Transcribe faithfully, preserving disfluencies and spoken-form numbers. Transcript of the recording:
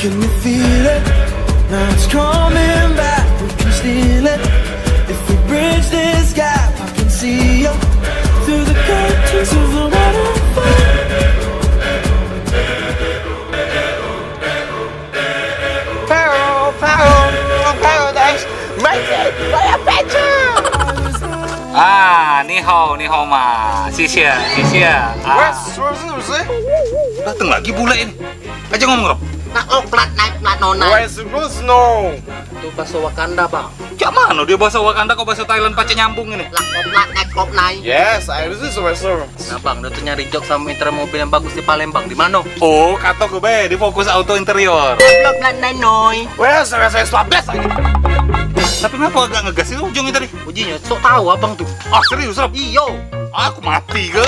Can you feel it? Now it's coming back. We can steal it. If we bridge this gap, I can see you through the curtains of the waterfall. Paro, paro, paro, guys. Mate, fire picture. Ah, ni hao, ni hao ma. Sisia, sisia. Ah. Wes, wes, wes. Dateng lagi bule ini. Aja ngomong, Rob. Nak lo plat naik plat nonai. Wes, wes, no. Itu bahasa Wakanda, Bang. Cak mano dia bahasa Wakanda kok bahasa Thailand pacak nyambung ini? Lah, lo plat naik lo nai. Yes, I was just a wrestler. Nah, Bang, dia tuh nyari job sama interior mobil yang bagus di Palembang. Di mana? Oh, kata gue be, di Fokus Auto Interior. Lo plat nai noi. Wes, wes, wes, labes lagi. Tapi kenapa agak ngegas itu ujungnya tadi? Ujinya, sok tahu abang tuh. Ah, serius, Rob? Iyo. Aku mati ke?